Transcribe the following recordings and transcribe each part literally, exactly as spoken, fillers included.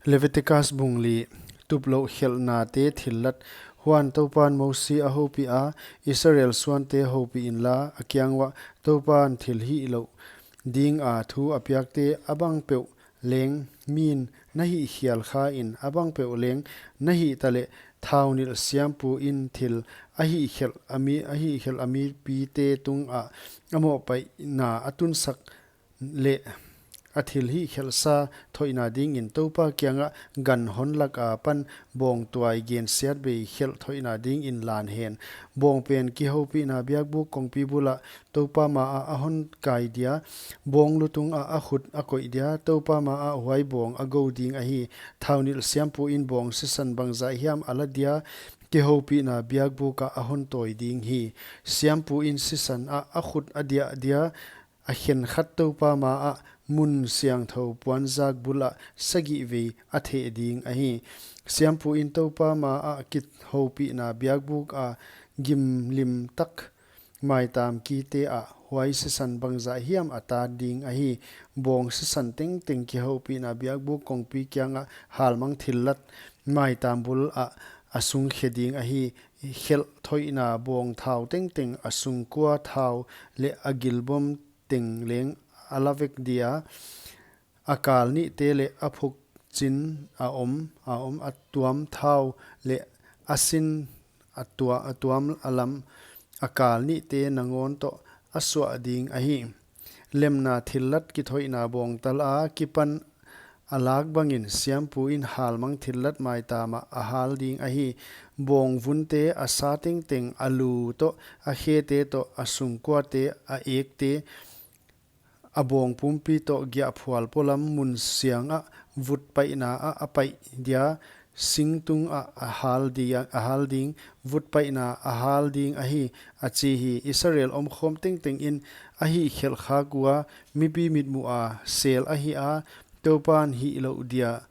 Leviticus bung li. Tuplouh khelhnate thillat. Huan Toupan Mosi a houpiha, Israel suante houpih inla, a kiang uah, Toupan thil hihlouh dinga thu a piakte a bang peuh leng, min na hihkhial kha in a bang peuh leng na hihta leh, thaunilh siampu in thil a hihkhelh a mi, a hihkhelh a mipite tungah a mohpaihna a tunsak leh, a thil hihkhelhsa thoihna dingin Toupa kiangah gan hon lak apan bawngtuai gensiatbei khelh thoihna dingin lan hen. Bawng pen kihoupihna biakbuk kongpi bulah Toupa maah a hon kai dia, bawng lutungah a khut a koih dia, Toupa maah huai bawng a gou ding ahi. Thaunilh siampu in bawng sisan bangzah hiam a la dia, kihoupihna biakbukah a hon tawi ding hi. Siampu in sisan ah a khut a diah dia, a khenkhat Toupa maah mun siangthou puanzak bulah sagih vei a theh ding ahi. Siampu in Toupa maah kihoupihna biakbuk a gimlim tak maitam kite ah huai sisan bangzah hiam a tat ding ahi. Bawng sisan tengteng kihoupihna biakbuk kongpi kiangah halmang thillat maitam bulah a sungkhe ding ahi. Khelh thoihna bawng thau tengteng, a sungkua thau leh a gilbom teng leng a la vek dia, a kal nihte leh a phuk chin a om, a om a tuam thau leh a sin a tua, a tuam a lam, a kal nihte nangawn toh a suah ding ahi. Lemna thillat kithoihna bawngtal akipan a lak bangin siampu in halmang thillat maitam ah a hal ding ahi. Bawng vunte, a sa tengteng, a lu toh, a khete toh, a sungkuate, a ekte, a bawng pumpi toh giahphual polam mun siangah vutpaihna ah a paih dia, singtung ah a hal dia, a hal ding, vutpaihna a hal ding ahi, a chi hi. Israel omkhawm tengteng in a hihkhelh khak ua, mipi mitmuh a sel ahi a, Toupan hihlouh dia,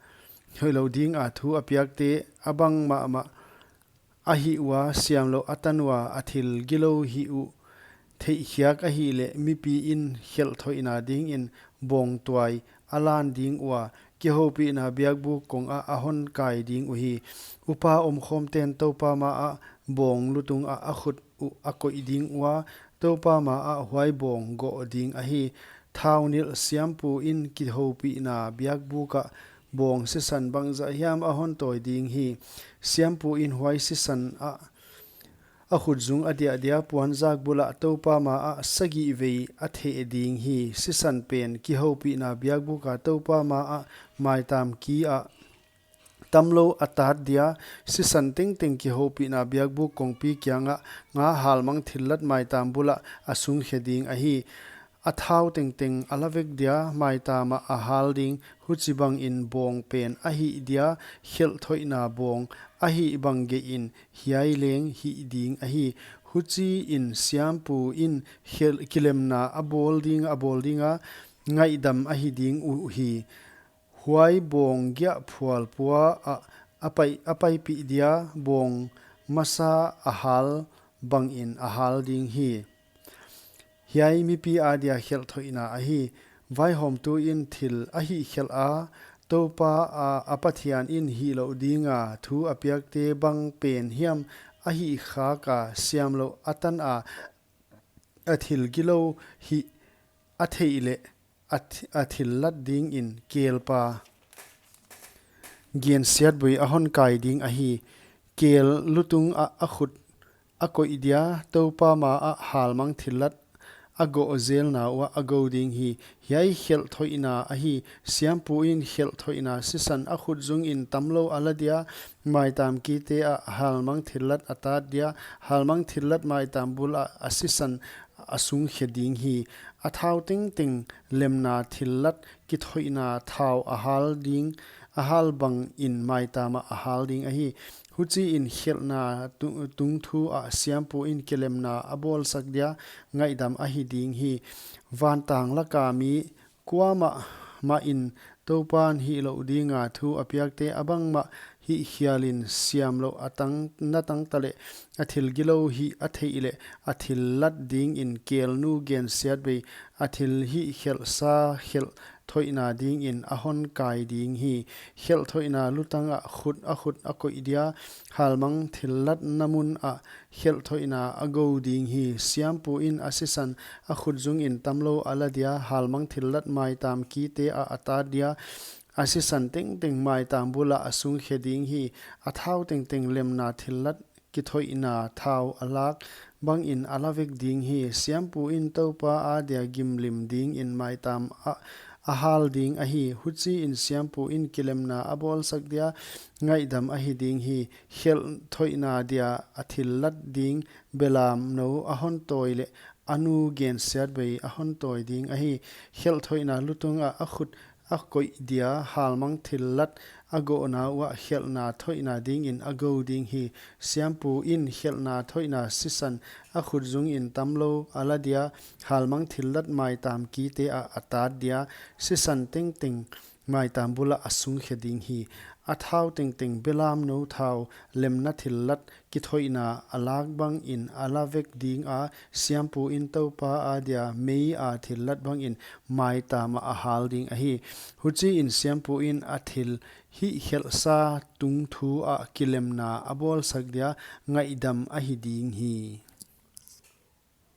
hihlouh dinga thu a piakte a bang mahmah a hih ua, siamlouh a tan ua, a thil gilou hih uh theihkhiak ahihleh, mipi in khelh thoihna dingin bawngtuai a lan ding ua, kihoupihna biakbuk kongah a hon kai ding uhi. Upa omkhawmten Toupa maah bawng lutungah a khut uh a koih ding ua, Toupa maah huai bawng goh ding ahi. Thaunilh siampu in kihoupihna biakbukah bawng sisan bangzah hiam a hon tawi ding hi. Siampu in huai sisan ah a khutzung a diah dia, puanzak bulah Toupa maah sagih vei a theh ding hi. Sisan pen kihoupihna biakbuka Toupa maah maitam ki ah tamlou a tat dia, sisan tengteng kihoupihna biakbuk kongpi kiangah nga halmang thillat maitam bulah a sungkhe ding ahi. A thau tengteng a la vek dia, maitam ah a hal ding, huchibangin bawng pen a hih dia, khelh thoihna bawng a hih bang geihin hiai leng hih ding ahi. Huchiin siampu in khelh, kilemna a bawl ding, a bawl dinga, ngaihdam ahi ding uhi. Huai bawng giahphual pua ah a pai, a paipih dia, bawng masa a hal bangin a hal ding hi. Hiai mipi adia khelh thoihna ahi. Vaihawmtu in thil a hihkhelh a, Toupa a, a Pathian in hihlouh dinga thu a piakte bang pen hiam a hihkhak a, siamlouh a tan a, a thil gilou hih a theih leh, a thi-, a thillat dingin kelpa gensiatbui a hon kai ding ahi. Kel lutungah a khut a koih dia, Toupa maah halmang thillat a goh zelna uah a gou ding hi. Hiai khelh thoihna ahi. Siampu in khelh thoihna sisan a khutzungin tamlou a la dia, maitam kite ah halmang thillat a tat dia, halmang thillat maitam bulah a sisan a sungkhe ding hi. A thau tengteng lemna thillat kithoihna thau a hal ding, a hal bangin maitam ah a hal ding ahi. Huchiin khelhna tu-, tungthu ah siampu in kilemna a bawlsak dia, ngaihdam ahi ding hi. Vantang laka mi kuamah mahin Toupan hihlouh dinga thu a piakte a bangmah hihkhialin siamlouh a tang, na tangta leh, a thil gilou hih a theih leh, a thillat dingin kelnu gensiatbei, a thil hihkhelhsa khelh thoihna dingin a hon kai ding hi. Khelh thoihna lutang ah khut a khut a koih dia, halmang thillatna mun ah khelh thoihna a gou ding hi. Siampu in a sisan a khut zungin tamlou a la dia, halmang thillat maitam kite ah a tat dia, a sisan tengteng maitam bul ah a sungkhe ding hi. A thau tengteng lemna thillat kithoihna thau a lak bangin a la vek ding hi. Siampu in Toupa adia gimlim dingin maitam ah a hal ding ahi. Huchiin siampu in kilemna a bawlsak dia, ngaihdam ahi ding hi. Khelh thoihna dia a thillat ding belamnou a hon tawi leh a nu gensiatbei a hon tawi ding ahi. Khelh thoihna lutung ah a khut a koih dia, halmang thillat a gohna uah khelhna thoihna dingin a gou ding hi. Siampu in khelhna thoihna sisan a khut zungin tamlou a la dia, halmang thillat maitam kite ah a tat dia, sisan tengteng maitam bul ah a sungkhe ding hi. A thau tengteng belamnou thau lemna thillat kithoihna a lak bangin a la vek ding a, siampu in Toupa adia mei a thillat bangin maitam ah a hal ding ahi. Huchiin siampu in a thil hihkhelhsa tungthu ah kilemna a bawlsak dia, ngaihdam ahi ding hi.